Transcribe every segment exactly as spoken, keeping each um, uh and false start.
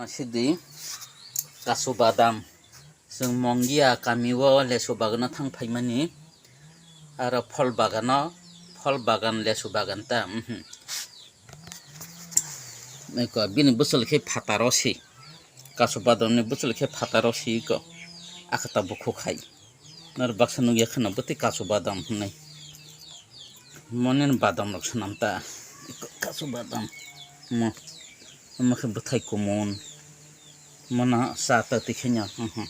Sidi kasu badam. Chwng Mongia kamio lesu bagano thang phaimani. Aro phol bagano, phol bagan, lesu bagan ta, mhm. Eko, bini bwswlwi khe phataro si. Kasu badamni bwswlwi khe phataro si eko. Akhata bukhuk hai. Naro baksa nukya kheno bwtwi kasu badam hwnwi. Moni badam rok swnam ta. Eko kasu badam. Mo. Omo khe bwthai kumun. Mono cha ta twi khe no, mhm.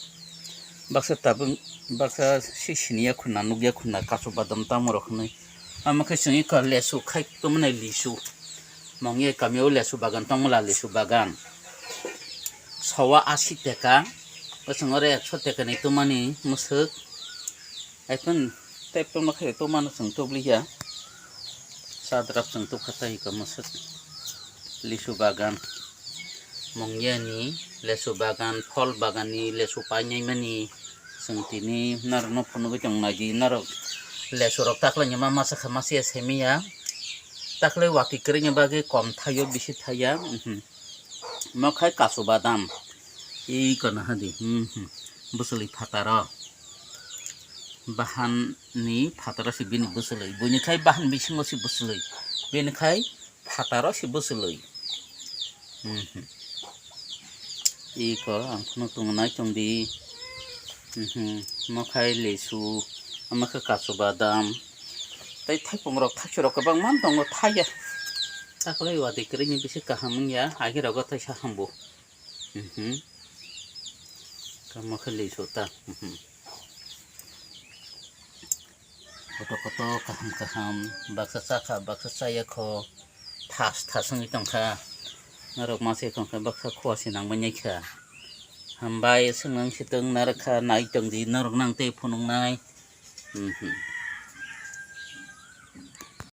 Baksa tabuk, baksa si siniya khuna, nukya khuna, kasu badam tamo rok hwnwi. Omo khe chwng eko lesu khai tongmani lisu. Mongia kamio lesu bagan tongmala, lesu bagan. Sowa asi teka, bwswng oro ekso teka ni tongmani mwswk. Haikhe tei tongma khe tongmano chwng tubliya. Chadrap chwng tubkha tei eko mwswk. Lisu bagan. Mongiani lesu bagan, phol baganni lesu painaimani chwng tini norokno phunugwi tong nai di. Norok lesurok taklaini ma masa kha masiya semiya. Taklai watwi kwrwini bagwi kom thaio, bisi thaiya. Mhm. Mo khai kasu badam. Iko naha di. Mhm. Bwswlwi phataro. Bahan ni phataro si bini bwswlwi. Buini khai bahan bisingo si bwswlwi. Bini khai phataro si bwswlwi. Mhm. Iko ang phano tongo nai tong di. Mhm. Mo khai lesu, omo khe kasu badam. Tei thaipung rok, thaisi rok kwbangma tongo, thaiya. Taklai watwi kwrwini bisi kaham wngya, agi rogo tei sa hambo. Mhm. Kamo khe lisu ta. Mhm. Koto koto kaham kaham, baksa chakha, baksa chaya kho, thas thas wngwi tongkha. Norok ma se tongkha, baksa khua se nangmani kha. Hambai, swngwng swtwng narwkha, nai tong di, norok nang tei phunuknai. Mhm.